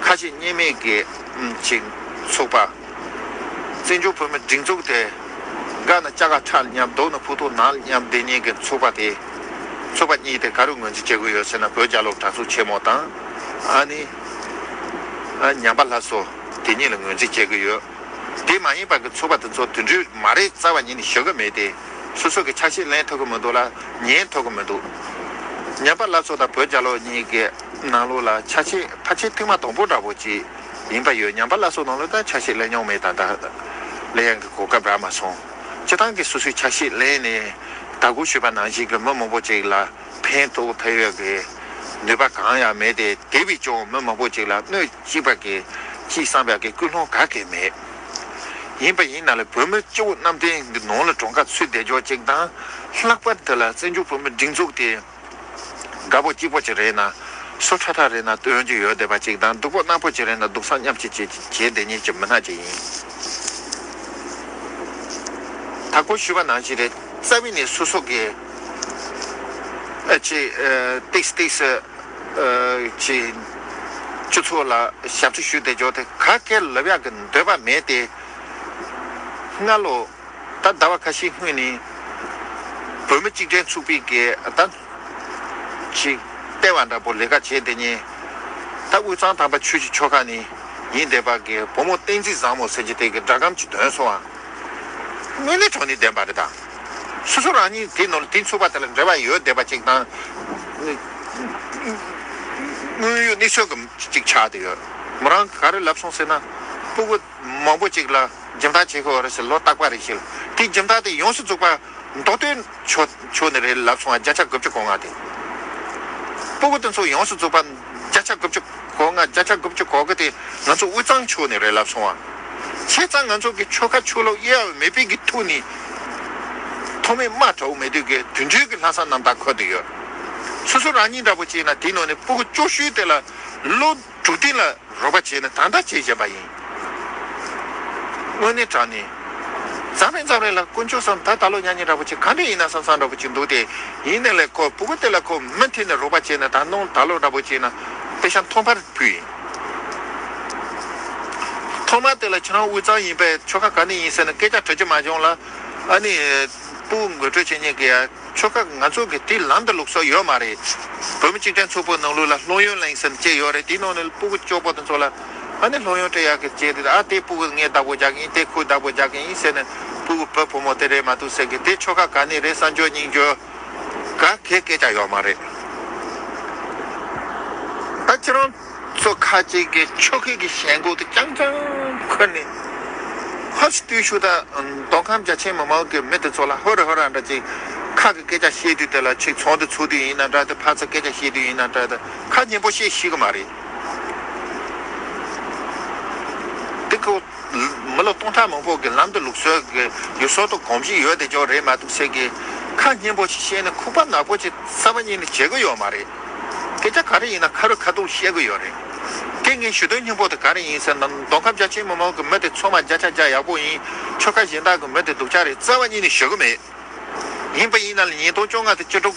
ཁ་ཞེ་གཉིས་མེད་ཀྱི་ཅིག་ཚོགས་པ། བཙན་བྱོལ་བོད་མིའི་སྒྲིག་འཛུགས་དེ་དགའ་ན་ལྕགས་ཁྲ་ལ་མཉམ། སྡུག་ན་ཕུ་ཐུང་ནག་ལ་མཉམ་བསྡད་མཁན་གྱི་ཚོགས་པ་དེ། ཚོགས་པ་གཉིས་དེ་ག་རུ་ངོས་འཛིན་བྱེད་དགོས་ཡོད་ཟེར་ན། བོད་རྒྱལ་ལོ་གྲྭ་ཚང་ཆེན་མོ་དང་། ཨ་ནི་ཨ་ཉམས་པ་སླར་གསོ་དེ་གཉིས་ལ་ངོས་འཛིན་བྱེད་དགོས་ཡོད། དེ་མ་ཡིན་པ་གི་ཚོགས་པ་དེ་ཚོ་དུད་འགྲོ་མ་རེད་རྩ་བ་ཉིད་ནས་ཞུ་གི་མེད་དེ། སོ་སོ་གི་ཆ་ཤས་ལེན་ཐུབ་གི་མི་འདུག་ལ། ཉན་ཐུབ་གི་མི་འདུག་ཉམས་པ་སླར་གསོ་དང་བོད་རྒྱལ་ལོ་གཉིས་ཀྱི་ནང་ལོགས་ལ་ཆ་ཤས་ཕལ་ཆེར་ཐེངས་མ་དང་པོ་འདྲ་པོ་ཅིག་ཡིན་པ་ཡོད། ཉམས་པ་སླར་གསོ་ནང་ལོགས་ད་ཆ་ཤས་ལེན་མྱོང་མེད། ད་ལྟ་ལེན་ཡང་གི་གོ་སྐབས་རག་མ་སོང་། སྤྱི་བཏང་གི་སོ་སོའི་ཆ་ཤས་ལེན་ནས་དགའ་དགོས་ཞུས་པ་ནང་བཞིན་གི་མི་མང་པོ་ཅིག་ལ་ཕན་ཐོགས་ཐུབ་ཡོད་གི་ནུས་པ་གང་ཡང་མེད་དེ། དེ་བས་ཀྱང་མི་མང་པོ་ཅིག་ལ་གནོད་སྐྱེལ་བ་གི་ཅིག་བསམ་པའི་གི་ཀུན་སློང་ག་གེ་མེད། ཡིན་པ་ཡིན་ན་ལ་བོད་མི་སྤྱི་བོ་གནམ་བསྟན་གི་ནང་ལ་གྲངས་ཀ་ཚུད་བསྡད་ཆོག་ཅིག་དང་། ལྷག་པར་དུ་ལ་བཙན་བྱོལ་བོད་མི་སྒྲིག་འཛུགས་དེ་དགའ་པོ་སྐྱིད་པོ་ཅིག་རེད་ན། སོ་ཁྲ་ཁྲ་རེད་ན་སྟོན་རྒྱུ་ཡོད་བསྡད་པ་ཅིག་དང་། སྡུག་པོ་སྣང་པོ་ཅིག་རེད་ན་སྡུག་བསྔལ་མཉམ་སྐྱེད་ཅིག་བྱེད་བསྡད་མཁན་གྱི་མི་སྣ་ཅིག་ཡིན། ད་གོང་ཞུས་པ་ནང་བཞིན་རེད། རྩ་བའི་ནས་སོ་སོ་གི་ཨ་ཅེ་ཨ་ཏིགས་ཏིགས་ཨ་ཅེ་སྤྱི་ཚོགས་ལ་ཞབས་ཕྱི་ཞུས་བསྡད་ཆོག་དེ་ག་གེ་ལབ་ཡག་གི་འདོད་པ་མེད་དེ། སྔ་ལོ་ད་ཟླ་བ་ཁ་ཤས་སྔོན་ནས་བོད་མི་སྤྱི་མགྲོན་ཚོགས་པའི་གི་ད་ཅིག་ལྟེ་བ་འདྲ་པོ་ལས་ཀ་བྱས་བསྡད་མཁན། ད་དབུས་གཙང་དམ་པ་ཆོས་ཀྱི་ཆོལ་ཁ་ནས་ཡིན་བསྡད་པ་གི་བུ་མོ་བསྟན་འཛིན་བཟང་མོ་ཟེར་གྱི་དེ་གི་སྒྲ་སྒམ་ཅིག་འདོན་སོང་བ། དངོས་གནས་དྲང་གནས་བདེན་པ་རེད་ད། སོ་སོ་རང་ཉིད་དེ་ནང་ལ་དེ་ཚོགས་པ་དེ་ལ་འབྲེལ་བ་ཡོད་བསྡད་པ་ཅིག་དང་། དངོས་ཡོད་གནས་ཚུལ་གྱི་ཅིག་ཆགས་བསྡད་ཡོད། མོ་རང་ག་རེ་ལབ་སོང་ཟེར་ན། སྤུ་གུ་མང་པོ་ཅིག་ལ་སྦྱིན་བདག་བྱེད་དགོས་རེད་ཟེར། ལོ་རྟག་པ་རེད་ཟེར། དེ་སྦྱིན་བདག་དེ་ཡོངས་སུ་རྫོགས་པ་མདོ་སྟོད་ཕྱོགས་ཕྱོགས་ནས་རེད་ལབ་སོང་བ། བརྒྱ་ཆ་དགུ་བཅུ་གོ་ལྔ་དེ། སྤུ་གུ་དེ་ཚོ་ཡོངས་སུ་རྫོགས་པ་བརྒྱ་ཆ་དགུ་བཅུ་གོ་ལྔ། བརྒྱ་ཆ་དགུ་བཅུ་གོ་དགུ་དེ་ང་ཚོ་དབུས་གཙང་ཕྱོགས་ནས་རེད་ལབ་སོང་བ། བྱས་ཙང་ང་ཚོ་གི་ཆོལ་ཁ་ཆོས་ལུགས་དབྱེ་བ་མེད་པའི་གི་ཐོག་ནས་ཐོག་མའི་དམག་དྲག་པོ་མེད་དུས་ཀྱི་དུད་འགྲོའི་གི་ལྷག་བསམ་རྣམ་དག་འཁོར་དུ་ཡོད། སོ་སོ་རང་ཉིད་འདྲ་པོ་བྱས་ན་དེའི་ནང་ནས་སྤུ་གུ་སྐྱོ་ཤོས་དེ་ལ་ལོ་དྲུག་སྟེང་ལ་རོགས་པ་བྱས་ནས་ད་ལྟ་བྱེད་བཞིན་པ་ཡིན། དངོས་གནས་དྲང་གནས། མཚམས་རེ་མཚམས་རེ་ལ་དཀོན་མཆོག་གསུམ། ད་ད་ལོ་ཉག་ཉིག་འདྲ་པོ་ཅིག་ག་འདྲ་ཡིན་ན་བསམ་བསམ་འདྲ་པོ་ཅིག་འདུག་སྟེ། ཡིན་ནའི་ལས་ཁོ་སྤུ་གུ་དེ་ལ་ཁོ་མུ་མཐུད་ནས་རོགས་པ་བྱས་ནས་ད་ནང་ད་ལོ་འདྲ་པོ་བྱས་ན་པེ་ཤ་ཐོག་མར་ཕུལ་ཡིན། ཐོག་མ་དེ་ལ་ཁྱེད་རང་དབུས་གཙང་ཡིན་པས་ཆོལ་ཁ་ག་ནས་ཡིན་ཟེར་ནས་སྐད་ཆ་དྲི་རྒྱུ་མ་བྱུང་ལ། ཨ་ནི་སྤུ་གུ་འགོ་ཁྲིད་བྱེད་མཁན་གྱི་ཆོལ་ཁ་ང་ཚོ་གི་དེ་ལམ་དུ་ལུགས་སྲོལ་ཡོད་མ་རེད། བོད་མི་སྤྱི་མཐུན་ཚོགས་པའི་ནང་ལོགས་ལ་སློབ་ཡོན་གླེང་ཟེར་ཅེས་ཡོད་རེད། དེའི་ནང་ནས་སྤུ་གུ་སྐྱོ་པོ་དེ་ཚོ་ལ་ཨ་ནི་སློབ་ཡོན་སྤྲད་ཡག་གི་ཅེས་དེ། ཨ་དེ་སྤུ་གུ་ངས་བདག་པོ་རྒྱག་གི་ཡིན། དེ་ཁོས་བདག་པོ་རྒྱག་གི་ཡིན་ཟེར་ནས་སྤུ་གུ་བུ་བུ་མོ་དེ་རེད་མ་གཏོགས་ཟེར་གི་དེ་ཆོལ་ཁ་ག་ནས་རེད་བསམ་རྒྱུ་སྙིང་རྒྱུ་ག་གེ་སྐད་ཆ་ཡོད་མ་རེད། ད་ཁྱེད་རང་ཚོ་ཁ་ཅིག་གི་ཆོལ་ཁའི་གི་ཞེན་ཁོག་དེ་རྐྱང་རྐྱང་ཁུར་ནས། ཧ་སི་ཏུས་ཤུ་ད་མདོ་ཁམས་རྒྱ་ཆེ་མི་མང་གི་མི་དེ་ཚོ་ལ་ཧོ་ར་ཧོ་ར་འདྲ་ཅིག་ཁ་གི་སྐད་ཆ་བཤད་དུས་དེ་ལ་ཅིག་ཚོགས་འདུ་ཚོགས་དུས་ཡིན་ན་འདྲ། དེ་ཕར་ཚུར་སྐད་ཆ་བཤད་དུས་ཡིན་ན་འདྲ། དེ་ཁ་སྙན་པོ་བཤད་ཤེས་གི་མ་རེད། དེ་ཁོ་མི་ལོ་སྟོང་ཕྲག་མང་པོ་གི་ལམ་དུ་ལུགས་སྲོལ་གི་ཡུལ་སྲོལ་དང་གོམས་གཤིས་ཡོད་དེ་ཅོག་རེད་མ་གཏོགས་ཟེར་གི་ཁ་སྙན་པོ་ཞིག་བཤད་ནས་ཁུག་པ་ནག་པོ་ཅིག་རྩ་བ་ཉིད་ནས་བྱེད་གི་ཡོད་མ་རེད། སྐད་ཆ་ག་རེ་ཡིན་ན་ཁ་རུ་ཁ་ཐུག་བཤད་གི་ཡོད་རེད། དེ་ངས་ཞུ་དོན་སྙིང་པོ་དེ་ག་རེ་ཡིན་ཟེར་ན། མདོ་ཁམས་རྒྱ་ཆེ་མི་མང་གི་མི་དེ་ཚང་མ་བརྒྱ་ཆ་བརྒྱ་ཡག་པོ་ཡིན། ཆོལ་ཁ་གཞན་དག་གི་མི་དེ་སྡུག་ཅག་རེད་རྩ་བ་ཉིད་ནས་ཞུ་གི་མེད། ཡིན་པ་ཡིན་ན་ལ་ཉིས་སྟོང་བཅོ་ལྔ་དང་བཅུ་དྲུག་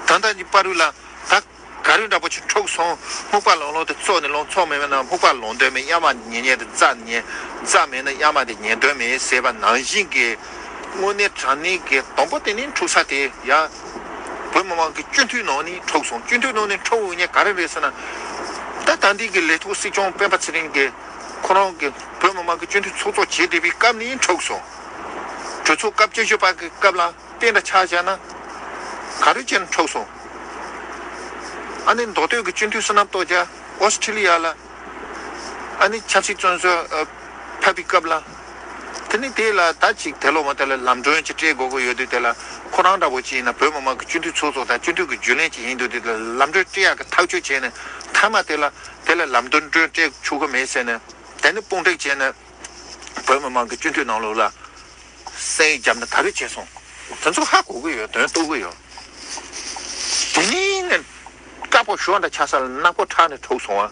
ད་ལྟ་གི་བར་དུ་ལ་ད་ག་རེ་འདྲ་པོ་ཅིག་འཁྲུག་སོང་། སྨུག་པ་ལོང་ལོང་དེ་བཙོག་ནས་ལོང་། བཙོག་མེད་མེད་ན་སྨུག་པ་ལོང་དོན་མེད། གཡའ་མ་ཉན་ཉན་དེ་རྫ་ཉན། རྫ་མེད་ན་གཡའ་མ་དེ་ཉན་དོན་མེད་ཟེར་བ་ནང་བཞིན་གྱི། དངོས་གནས་དྲང་གནས་ཀྱི་དང་པོ་དེ་ནི་འཁྲུག་ས་དེ་ཡ། བོད་མི་མང་གི་སྤྱི་འཐུས་ནང་ནས་འཁྲུག་སོང་། སྤྱི་འཐུས་ནང་ནས་འཁྲུག་འོང་མཁན་ག་རེ་རེད་ཟེར་ན། ད་ད་འདི་གི་ལས་ཐོག་སྲིད་སྐྱོང་སྤེན་པ་ཚེ་རིང་གིས་ཁོ་རང་གི་བོད་མི་མང་གི་སྤྱི་འཐུས་ཚོགས་གཙོ་བྱེད་བསྡད་པའི་སྐབས་ནས་འཁྲུག་སོང་། གྲོས་ཚོགས་སྐབས་བཅུ་བཞི་པ་གི་སྐབས་ལ་དཔེ་འདྲ་ཆ་བཞག་ན་ག་རེ་བྱས་ན་འཁྲུག་སོང་། ཨ་ནི་མདོ་སྟོད་ཀྱི་སྤྱི་འཐུས་བསོད་ནམས་སྟོབས་རྒྱལ་ཨོ་སི་ཁྲི་ལི་ཡ་ལ། ཨ་ནི་ཆབ་སྲིད་བཙོན་ཟུར་ཨ་ཕེབས་པའི་སྐབས་ལ། དེ་ནི་དེ་ལ་ད་ཅིག་དེ་ལོ་མ་དེ་ལ་ལམ་གྲོན་ཅིག་སྤྲད་དགོས་ཀྱི་ཡོད་དུས། དེ་ལ་ཁོ་རང་འདྲ་པོ་ཅིག་ཡིན་ན་བོད་མི་མང་གི་སྤྱི་འཐུས་ཚོགས་གཙོ་དང་སྤྱི་འཐུས་ཀྱི་རྒྱུན་ལས་ཅིག་ཡིན་དུས། དེ་ལ་ལམ་གྲོན་སྤྲད་ཡག་གི་ཐག་གཅོད་བྱས་ནས་མཐའ་མ་དེ་ལ་དེ་ལ་ལམ་གྲོན་སྤྲད་ཆོག་གི་མེད་ཟེར་ནས། དེ་ནི་དཔུང་སྒྲིག་བྱས་ནས་བོད་མི་མང་གི་སྤྱི་འཐུས་ནང་ལོགས་ལ་སེང་བརྒྱབ་ནས་ད་རེས་བྱས་སོང་། དེ་ཚོ་ཧ་གོ་གི་ཡོད། དོན་རྟོགས་གི་ཡོད། དེ་ནས་དཀར་པོ་ཞོ་འདྲ་ཆགས་ས་ལ་ནག་པོ་ཁྲག་ནས་འཁྲུགས་སོང་བ།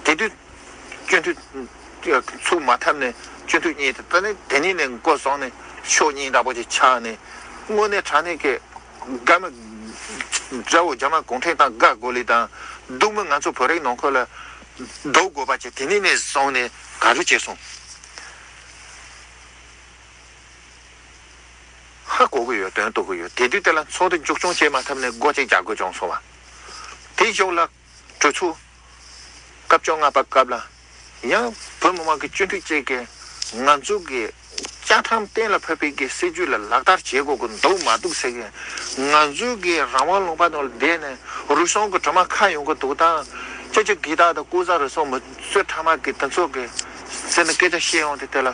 དེ་དུས་སྤྱི་འཐུས་ཚུགས་མ་ཐུབ་ནས་སྤྱི་འཐུས་གཉིས་དེ་ད་ནི་དེ་ནས་ནས་འགོ་བཟུང་ནས་ཕྱོགས་གཉིས་འདྲ་པོ་ཅིག་ཆགས་ནས། དངོས་གནས་དྲང་གནས་ཀྱི་དགའ་མི་དགྲ་བོ་རྒྱ་དམར་གུང་ཁྲན་ཏང་དགའ་དགོས་ལེ་དང་། སྡུག་མི་ང་ཚོ་བོད་རིགས་ནང་ཁུལ་ལ་སྡུག་དགོས་པ་ཅིག་དེ་ནས་ནས་བཟུང་ནས་ག་རེ་བྱས་སོང་། ཧ་གོ་གི་ཡོད། དོན་རྟོགས་གི་ཡོད། དེ་དུས་དེ་ལ་ཚོགས་འདུ་མཇུག་སྐྱོང་བྱས་མ་ཐུབ་ནས་སྒོ་གཅིག་རྒྱག་དགོས་བྱུང་སོང་བ། དེའི་གཞུག་ལ་གྲོས་ཚོགས་སྐབས་བཅོ་ལྔ་པ་སྐབས་ལ་ཡང་བོད་མི་མང་གི་སྤྱི་འཐུས་གཅིག་གིས་ ང་ཚོ་གི་བཅའ་ཁྲིམས་གཏན་ལ་ཕབ་པའི་གི་སྲིད་ཇུས་ལ་ལག་བསྟར་བྱེད་དགོས་ཀྱི་འདུག་མ་འདུག་ཟེར་གི། ང་ཚོའི་གི་རང་དབང་ལུང་པ་ནང་ལ་བསྡད་ནས་རུལ་སུངས་ཀྱི་དྲི་མ་ཁ་ཡོང་གི་འདུག་དང་། ཅི་ཅི་གི་དག་དང་ལྐོག་ཟ་རུལ་སུངས་མི་གསོད་ཁྲམ་གི་དེ་ཚོ་གི་ཟེར་ནས་སྐད་ཆ་བཤད་ཡོང་དུས། དེ་ལ་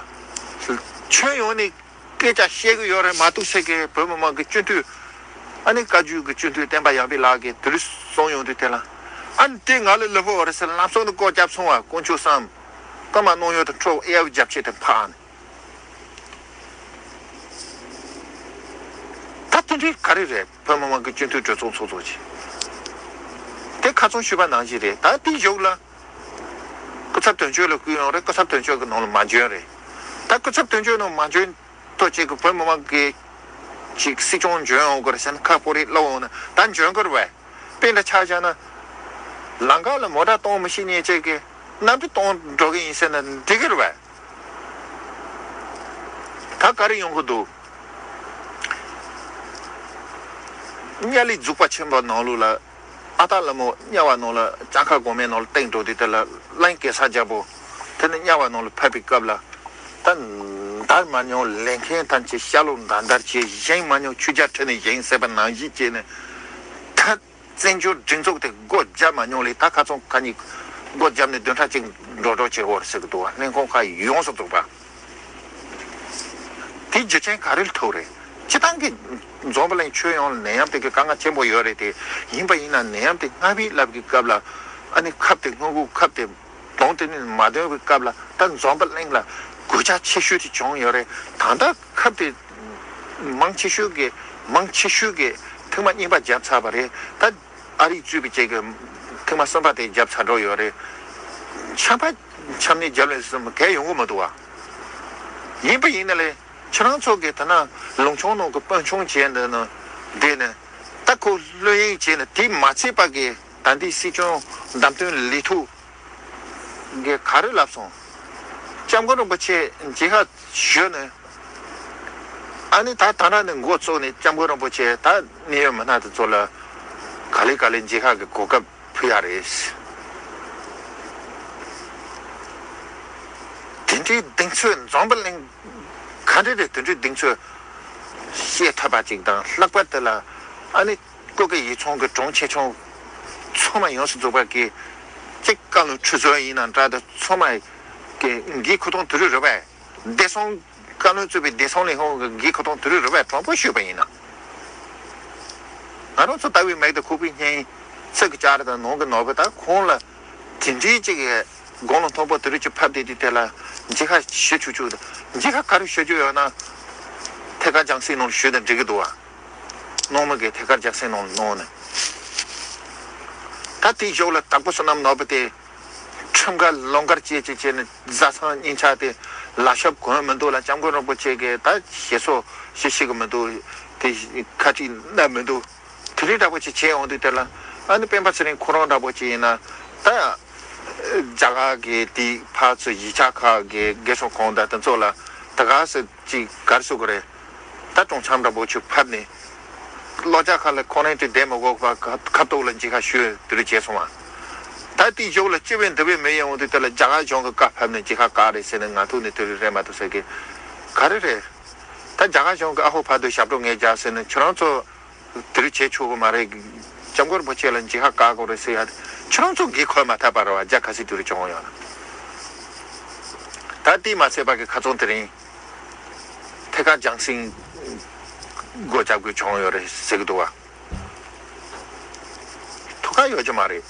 ཁྱོན་ཡོངས་ནས་སྐད་ཆ་བཤད་གི་ཡོད་རེད་མ་གཏོགས་ཟེར་གི། བོད་མི་མང་གི་སྤྱི་འཐུས། ཨ་ནི་བཀའ་བརྒྱུད་ཀྱི་སྤྱི་འཐུས་བསྟན་པ་ཡར་འཕེལ་ལགས་ཀྱིས་དེ་རིང་གསུངས་ཡོང་དུས། དེ་ལ་ཨ་ནི་དེ་ང་ལ་ལབ་ཡོད་རེད་ཟེར། ལམ་སང་ནས་ལྐོག་རྒྱབ་སོང་བ། དཀོན་མཆོག་གསུམ། ཀརྨ་ནོར་གཡོ་དང་ཁྲོ་བོ་ཨེ་ཡ་རྒྱབ་ཆེད་དུ་ཕར་ཨ་ནི། ད་དེ་འདྲའི་ག་རེ་རེད། བོད་མི་མང་གི་སྤྱི་འཐུས་གྲོས་ཚོགས་ཚོགས་ཚོགས་ཀྱི། དེ་ཁ་ཚོན་ཞུས་པ་ནང་བཞིན་རེད། ད་དེའི་གཞུག་ལ་སྐུ་ཚབ་དོན་གཅོད་ལ་བསྐུལ་ཡོང་རེད། སྐུ་ཚབ་དོན་གཅོད་ཀྱི་ནང་ལ་མ་འཇོན་རེད། ད་སྐུ་ཚབ་དོན་གཅོད་ནང་མ་འཇོན་ཐོག་ཅིག་གི་བོད་མི་མང་གི་ཅིག་སྲིད་སྐྱོང་འཇོན་ཡོང་དགོས་རེད་ཟེར་ན། ཁ་ཕོ་རེ་སློག་འོང་ན་ད་འཇོན་གི་རེད་བས། དཔེ་འདྲ་ཆ་བཞག་ན། ལམ་ཁ་ལ་མོ་ཊ་གཏོང་མི་ཤེས་མཁན་ཅིག་གིས་གནམ་གྲུ་གཏོང་འགྲོ་གི་ཡིན་ཟེར་ན་འགྲིག་གི་རེད་བས། ད་ག་རེ་ཡོང་གི་འདུག་དམྱལ་བའི་རྫོགས་པ་ཆེན་པོ་ནང་ལོགས་ལ། ཨ་སྟག་ལྷ་མོ་དམྱལ་བ་ནང་ལ་ལྕགས་མཁར་གོང་མའི་ནང་ལ་བཏེགས་འགྲོ་དུས། དེ་ལ་གླིང་གེ་སར་རྒྱལ་པོ་དེ་ནི་དམྱལ་བ་ནང་ལ་ཕེབས་པའི་སྐབས་ལ། ད་འདར་མ་མྱོང་ལས་མཁན་ཐམས་ཅད་ཤ་ལོག་འདར་འདར་བྱས། བཞེངས་མ་མྱོང་ཆོས་རྒྱལ་ཁྲི་ནས་བཞེངས་ཟེར་བ་ནང་བཞིན་བྱས་ནས། ད་བཙན་བྱོལ་སྒྲིག་འཛུགས་དེ་སྒོ་བརྒྱབ་མ་མྱོང་ལས། ད་ཁ་ཚོན་ཁ་གཉིས་སྒོ་བརྒྱབ་ནས་བདུན་ཕྲག་གཅིག་འགྲོ་འགྲོ་བྱེད་དགོས་རེད་ཟེར་གི་འདུག་བ། ལྷན་ཁང་ཁག་ཡོངས་སུ་རྫོགས་པ། དེའི་རྒྱུ་རྐྱེན་ག་རེ་ལ་ཐུག་རེད། སྤྱི་བཏང་གི་འཛམ་བུ་གླིང་ཁྱོན་ཡོངས་ལ་ནད་ཡམས་དེ་གི་དཀའ་ངལ་ཆེན་པོ་ཡོད་རེད་དེ། ཡིན་པ་ཡིན་ན་ནད་ཡམས་དེ་སྔ་བའི་རླབས་ཀྱི་སྐབས་ལ་ཨ་ནི་ཁབ་དེ་སྔོན་འགོག་ཁབ་དེ་དང་དེ་ནས་མ་ཐོན་པའི་སྐབས་ལ། ད་འཛམ་བུ་གླིང་ལ་གོད་ཆག་ཆེ་ཤོས་དེ་བྱུང་ཡོད་རེད། ད་ལྟ་ཁབ་དེ་མང་ཆེ་ཤོས་ཀྱི་མང་ཆེ་ཤོས་ཀྱི་ཐེངས་མ་གཉིས་པ་བརྒྱབ་ཚར་བ་རེད། ད་ཨ་རིས་གཙོས་པའི་ཅིག་གི་ཐེངས་མ་གསུམ་པ་དེ་བརྒྱབ་ཚར་འགྲོ་ཡོད་རེད། ཆམ་པ་ཆམ་ནད་བརྒྱབ་ལས་གསུམ་གས་ཡོང་གི་མི་འདུག་བ། ཡིན་པ་ཡིན་ན་ལས། ཁྱེད་རང་ཚོ་གི་ད་ན་ལུང་ཆུང་ནང་གི་དཔོན་ཆུང་བྱས་འདི་ནི་འདི་ནི། ད་ཁོ་བློ་གཡེང་བྱས་ནས། དེ་མ་ཚད་པ་གི་ད་འདི་སྲིད་སྐྱོང་བདམས་ཐོན་ལས་ཐོག་གི་ག་རེ་ལབ་སོང་། སྐྱབས་མགོན་རིན་པོ་ཆེ་མཇལ་ཁ་ཞུས་ནས། ཨ་ནི་ད་ད་ན་ནི་འགོ་བཙུགས་ནས་སྐྱབས་མགོན་རིན་པོ་ཆེ་ད་གནད་ཡོད་མི་སྣ་དེ་ཚོ་ལ་ག་ལེ་ག་ལེ་མཇལ་ཁ་གི་གོ་སྐབས་ཕུལ་ཡ་རེད། དེ་འདྲའི་གདེང་ཚོད་འཛམ་བུ་གླིང་ག་འདྲ་རེད། དེ་འདྲའི་གདེང་ཚོད་བཤད་ཐུབ་པ་ཅིག་དང་། ལྷག་པར་དུ་ལ་ཨ་ནི་སྐུ་སྒེར་ཡིག་ཚང་གི་དྲུང་ཆེ་ཆུང་ཚང་མ་ཡོངས་སུ་རྫོགས་པ་གི་གཅིག་བཀའ་བློན་ཁྲི་ཟུར་ཡིན་ན་འདྲ། དེ་ཚང་མ་གི་འགན་ཁུར་དང་དེ་རིགས་རེད་པས། བདེ་སྲུང་བཀའ་བློན་གཙོས་པའི་བདེ་སྲུང་ལས་ཁུངས་ཀྱི་འགན་ཁུར་དང་དེ་རིགས་རེད་པས། དྲང་པོ་ཞུས་པ་ཡིན་ན། ང་རང་ཚོ་ལྟ་བུའི་མིག་དང་ཁོག་པའི་སྙིང་། ཚིག་གི་ལྕགས་རི་དང་ནང་གི་ནོར་བུ་དང་ཁོང་ལ་དེ་འདྲའི་ཅིག་གི་དགུང་ལོ་མཐོན་པོ་དེ་རིགས་ཅིག་ཕབ་བསྡད་དུས། དེ་ལ་མཇལ་ཁ་ཞུ་ཆོག་ཆོག་དང་། མཇལ་ཁ་ག་རེ་ཞུ་རྒྱུ་ཡོད་ན་ཐད་ཀར་རྒྱང་སྲིང་ནང་ལ་ཞུས་ན་འགྲིག་གི་འདུག་བ། ནང་མི་གིས་ཐད་ཀར་རྒྱང་སྲིང་ནང་ལ་གནང་ནས། ད་དེའི་གཞུག་ལ་དྭགས་པོ་བསོད་ནམས་ནོར་བུ་དེ་ཁྲིམས་འགལ་ལུང་འགལ་བྱས་བྱས་བྱས་ནས་བཟའ་ཚང་གཉེན་ཆ་དེ་ལག་ཞབས་གོན་མི་འདུག་ལ། སྐྱབས་མགོན་རིན་པོ་ཆེ་གིས་ད་ཞེ་སོ་ཞེ་ཤེས་གི་མི་འདུག། དེ་ཁ་ཅིག་མནབས་མི་འདུག། དེ་རིགས་འདྲ་པོ་ཅིག་བྱས་ཡོང་དུས། དེ་ལ་ཨ་ནི་སྤེན་པ་ཚེ་རིང་ཁོ་རང་འདྲ་པོ་ཅིག་ཡིན་ན། ད་རྒྱ་གར་གི་དེ་ཕར་ཚུར་གཞིས་ཆགས་ཁག་གི་རྒས་གསོ་ཁང་དང་དེ་ཚོ་ལ་ད་ག་སེ་ཅིག་ག་རེ་ཟེར་དགོས་རེད། ད་སྲུང་སྐྱོབ་འདྲ་པོ་ཅིག་ཕབ་ནས། གློ་ལྕགས་ཁ་ལ་ཁོ་རང་ཅིག་བསྡད་མི་དགོས་པ། ཁ་ཁ་ཐུག་ལ་མཇལ་ཁ་ཞུས་དེ་རིགས་བྱས་སོང་བ། ད་དེའི་གཞུག་ལ་སྤྱི་བའི་འདི་བའི་མི་ཡོང་དུས། དེ་ལ་རྒྱ་གར་གཞུང་གི་བཀའ་ཕབ་ནས་མཇལ་ཁ་བཀག་རེད་ཟེར་ནས། ང་ཐུག་ནས་དེ་རིགས་རེད་མ་གཏོགས་ཟེར་གི་ག་རེ་རེད། ད་རྒྱ་གར་གཞུང་གི་ཨ་ཧོ་ཕར་དུ་ཞབས་བྲོ་ངས་རྒྱག་ཟེར་ནས། ཁྱེད་རང་ཚོ་དེ་རིགས་བྱེད་ཆོག་གི་མ་རེད། སྐྱབས་མགོན་རིན་པོ་ཆེ་ལ་མཇལ་ཁ་བཀག་དགོས་རེད་ཟེར་ཡ། ཁྱེད་རང་ཚོ་འགན་འཁུར་མ་ཐུབ་པ་རེད་བ། རྒྱ་གར་སྲིད་དེ་རིགས་བྱུང་ཡོད་ན། ད་དེས་མ་ཚད་པ་གི་ཁ་ཚོན་དེ་རིང་ཐད་ཀར་རྒྱང་སྲིང་སྒོ་རྒྱག་དགོས་བྱུང་ཡོད་རེད་ཟེར་གི་འདུག་བ། ཐུགས་ཁག་ཡོད་ཀྱི་མ་རེད།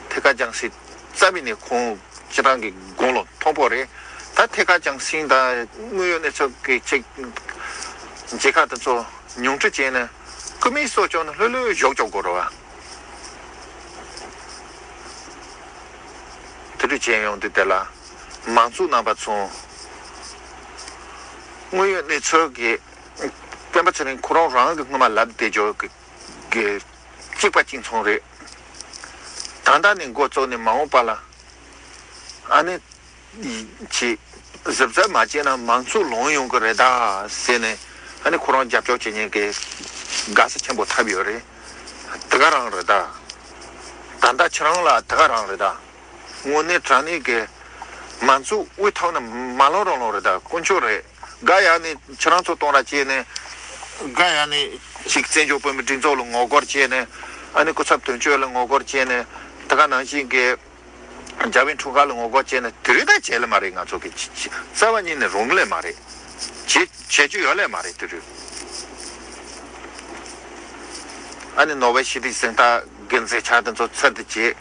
ཐད་ཀར་རྒྱང་སྲིང་རྩ་བའི་ནས་ཁོང་སྤྱི་བཏང་གི་དགུང་ལོ་མཐོན་པོ་རེད། ད་ཐད་ཀར་རྒྱང་སྲིང་དང་དངོས་ཡོད་གནས་ཚུལ་གྱི་ཅིག་མཇལ་ཁ་དེ་ཚོ་ཉུང་འཕྲི་བྱས་ནས། སྐུ་མིའི་གསོ་སྐྱོང་ནི་ལྷོད་ལྷོད་བཞུགས་ཆོག་དགོས་རེད་བ། དེ་འདྲ་བྱས་ཡོང་དུས། དེ་ལ་མང་ཚོགས་རྣམ་པ་ཚོ་དངོས་ཡོད་གནས་ཚུལ་གྱི་སྤེན་པ་ཚེ་རིང་ཁོ་རང་རང་གི་སྔོན་མ་ལབ་བསྡད་ཆོག་གི་གི་གཅིག་པ་གཅིག་མཚུངས་རེད། ད་ལྟ་ནས་འགོ་བཙུགས་ནས་མ་འོངས་པ་ལ་ཨ་ནི་ཅིག་གཟབ་གཟབ་མ་བྱས་ན་མང་ཚོགས་ལངས་ཡོང་གི་རེད་ད་ཟེར་ནས། ཨ་ནི་ཁོ་རང་རྒྱབ་སྐྱོར་བྱེད་མཁན་གྱི་དགའ་ས་ཆེན་པོ་ཐོབ་ཡོད་རེད། དེ་ག་རང་རེད་ད། ད་ལྟ་ཁྱེད་རང་ལ་དེ་ག་རང་རེད་ད། དངོས་གནས་དྲང་གནས་ཀྱི་ མ་འཛུགས་དབུས་ཐོག་ནས་མ་ལོང་རང་ལོང་རེད། ད་དཀོན་མཆོག་རེད། ག་ཡ་ནི་ཁྱེད་རང་ཚོ་གཏོང་ར་བྱས་ནས། ག་ཡ་ནི་ཅིག་བཙན་བྱོལ་བོད་མི་སྒྲིག་འཛུགས་ལ་ངོ་རྒོལ་བྱས་ནས། ཨ་ནི་སྐུ་ཚབ་དོན་གཅོད་ལ་ངོ་རྒོལ་བྱས་ནས། དེ་ག་ནང་བཞིན་གྱི་རྒྱ་བལ་འཁྲུག་སྐར་ལ་ངོ་རྒོལ་བྱས་ནས། དེ་རིགས་ད་བྱས་ལེ་མ་རེད། ང་ཚོ་གི་རྩ་བ་ཉིད་ནས་རུང་ལེ་མ་རེད། བྱེད་བྱེད་རྒྱུ་ཡོད་ལེ་མ་རེད་དེ་རིགས། ཨ་ནི་ནོ་བེལ་ཞི་བདེའི་གཟེངས་རྟགས་ཀྱི་མཛད་འཆར་དེ་ཚོ་ཚར་དུ་བྱས།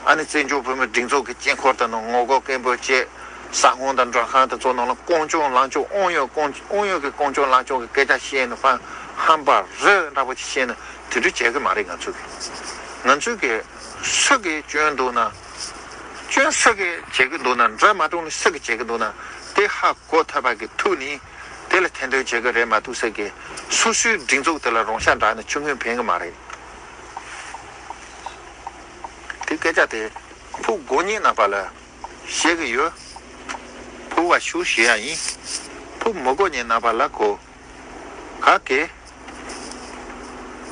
ཨ་ནི་བཙན་བྱོལ་བོད་མིའི་སྒྲིག་འཛུགས་ཀྱི་དཀྱིལ་འཁོར་དེ་ནང་ངོ་རྒོལ་སྐད་འབོད་བྱས། ས་ཁང་དང་མགྲོན་ཁང་དེ་ཚོ་ནང་ལ་རྐང་བཙུགས་ལངས་བཙུགས་དབང་ཡོད་རྐང་དབང་ཡོད་ཀྱི་རྐང་བཙུགས་ལངས་བཙུགས་ཀྱི་སྐད་ཆ་བཤད་ནས་ཕར་ཧམ་པ་རི་འདྲ་པོ་ཅིག་བཤད་ནས་དེ་འདྲ་བྱེད་ཀྱི་མ་རེད། ང་ཚོ་གི་ང་ཚོ་གི་སུ་གིས་སྐྱོན་འདུག་ན། སྐྱོན་སུ་གིས་བྱེད་ཀྱི་འདུག་ན། འདྲ་མ་གྲུང་ནས་སུ་གིས་བྱེད་ཀྱི་འདུག་ན། དེ་ཧ་གོ་ཐུབ་པ་གི་ཐུག་ནས་དེ་ལ་ཐེར་འདོན་བྱེད་ཀྱི་རེད་མ་གཏོགས་ཟེར་གི། སོ་སོའི་སྒྲིག་འཛུགས་དེ་ལ་རང་ཤ་འདྲ་ནས་ཆུ་སྔོན་ཕན་གི་མ་རེད། དེ་སྐད་ཆ་དེ་ཕུགས་དགོས་ཉེན་རྣམ་པ་ལ་བཤད་གི་ཡོད། ཕུགས་བ་ཤུགས་བཞེས་ཡ་ཡིན། ཕུགས་མི་དགོས་ཉེན་རྣམ་པ་ལ་གོ། ག་གེ་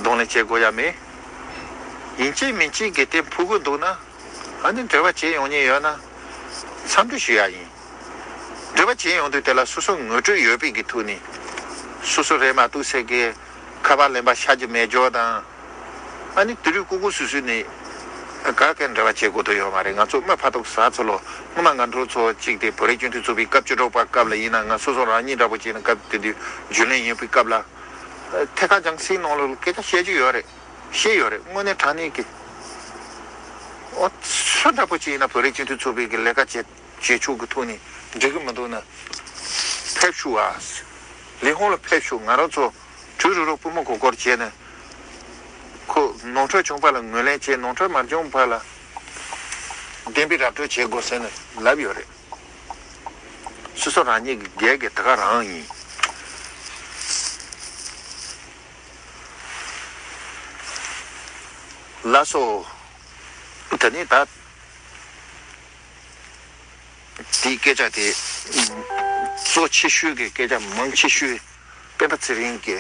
གདོང་ལེན་བྱེད་དགོས་ཡ་མེད། ཡིན་གཅིག་མིན་གཅིག་གི་དེ་ཕུགས་གི་འདུག་ན། ཨ་ནི་འབྲེལ་བ་བྱེད་ཡོང་ཉེན་ཡོད་ན་འཚམས་འདྲི་ཞུ་ཡ་ཡིན། འབྲེལ་བ་བྱེད་ཡོང་དུས་དེ་ལ་སོ་སོ་ངོ་སྤྲོད་ཡོད་པའི་གི་ཐོག་ནས། སོ་སོ་རེད་མ་གཏོགས་ཟེར་གི་ཁ་པར་ལེན་པ་ཤ་གི་མེད་འཇོག་དང་། ཨ་ནི་དེ་རིགས་ཀུ་ཀུ་སུ་སུ་ནས་ག་གེ་འབྲེལ་བ་བྱེད་དགོས་དོན་ཡོད་མ་རེད། ང་ཚོ་མི་ཕ་ཐོག་ས་ཚོ་ལོ་སྔོན་མ་ང་འགྲོ་ཚོ་གཅིག་དེ་བོད་རིགས་སྤྱི་མཐུན་ཚོགས་པའི་སྐབས་བཅུ་དྲུག་པ་སྐབས་ལ་ཡིན་ན། ང་སོ་སོ་རང་ཉིད་འདྲ་པོ་བྱས་ན་སྐབས་དེ་དུས་རྒྱུན་ལས་ཡིན་པའི་སྐབས་ལ། ཐད་ཀར་རྒྱང་སྲིང་ནང་ལོགས་ལ་སྐད་ཆ་བཤད་རྒྱུ་ཡོད་རེད། བཤད་ཡོད་རེད། དངོས་གནས་དྲང་གནས་ཀྱི། ཨོ། སུ་འདྲ་པོ་ཅིག་ཡིན་ན་བོད་རིགས་སྤྱི་མཐུན་ཚོགས་པའི་གི་ལས་ཀ་བྱེད་བྱེད་ཕྱོགས་ཀྱི་ཐོག་ནས་འགྲིག་གི་མི་འདུག་ན། ཕེབས་ཤོག་ཨ། ལས་ཁུངས་ལ་ཕེབས་ཤོག་ང་རང་ཚོ་གྲོས་རུ་རོགས་པུས་མོ་གོར་གོར་བྱས་ནས། ཁོ་ནོར་འཁྲུལ་བྱུང་བ་ལ་ངོས་ལེན་བྱས། ནོར་འཁྲུལ་མ་བྱུང་བ་ལ་བདེན་པའི་ར་སྤྲོད་བྱེད་དགོས་ཟེར་ནས་ལབ་ཡོད་རེད། སོ་སོ་རང་ཉིད་ཀྱི་སྒེར་གྱི་དེ་ག་རང་ཡིན། ལགས་སོ། དེ་ནས་ད་དེའི་སྐད་ཆ་དེ་གཙོ་ཆེ་ཤོས་ཀྱི་སྐད་ཆ་མང་ཆེ་ཤོས་སྤེན་པ་ཚེ་རིང་གི་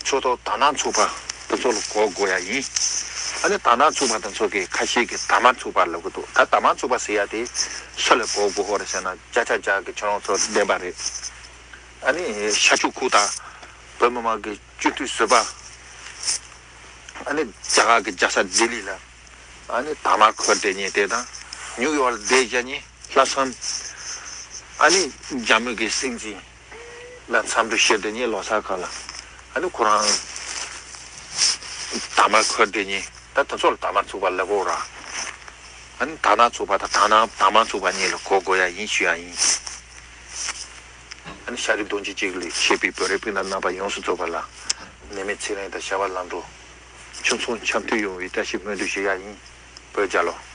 ཚོགས་ཐོག་དར་ནག་ཚོགས་པ་དེ་ཚོ་ལ་གོ་དགོས་ཡ་ཡིན། ཨ་ནི་དར་ནག་ཚོགས་པ་དེ་ཚོ་གི་ཁ་ཤས་ཀྱིས་དར་དམར་ཚོགས་པ་ལབ་གི་འདུག་ད་དར་དམར་ཚོགས་པ་ཟེར་ཡ་དེ་སུ་ལ་གོ་དགོས་ཧོ་རེད་ཟེར་ན། བརྒྱ་ཆ་བརྒྱ་གི་ཁྱོད་རང་ཚོ་བདེན་པ་རེད། ཨ་ནི་ཤར་ཕྱོགས་ཁུལ་དང་བོད་མི་མང་གི་སྤྱི་འཐུས་ཟུར་པ། ཨ་ནི་རྒྱ་གར་གི་རྒྱལ་ས་ལྡི་ལི་ལ། ཨ་ནི་དར་དམར་འཁོར་བསྡད་མཁན་དེ་དང་། ནིའུ་ཡོག་ལ་བསྡད་བཞག་མཁན་ལྷག་བསམ། ཨ་ནི་རྒྱ་མི་གི་སྲིད་འཛིན་ལ་འཚམས་འདྲི་ཞུ་བསྡད་མཁན་ལོ་གསར་ཁ་ལ། ཨ་ནི་ཁོ་རང་དར་དམར་འཁོར་བསྡད་མཁན་ད་དེ་ཚོ་ལ་དར་དམར་ཚོགས་པ་ལབ་དགོས་ར། ཨ་ནི་དར་ནག་ཚོགས་པ་དང་དར་ནག་དར་དམར་ཚོགས་པ་གཉིས་ལ་གོ་དགོས་ཡ་ཡིན་ཞུ་ཡ་ཡིན། ཨ་ནི་ཤ་རི་རྡོ་རྗེ་གཅིག་ལས་མཆེད་པའི་བོད་རིགས་སྤུན་ཟླ་རྣམ་པ་ཡོངས་སུ་རྫོགས་པ་ལ་ནད་མེད་ཚེ་རིང་དང་བྱ་བ་ལམ་འགྲོ། ཁྱིམ་ཚང་འཆམ་མཐུན་ཡོང་བའི་བཀྲ་ཤིས་སྨོན་འདུན་ཞུ་ཡ་ཡིན། བོད་རྒྱལ་ལོ།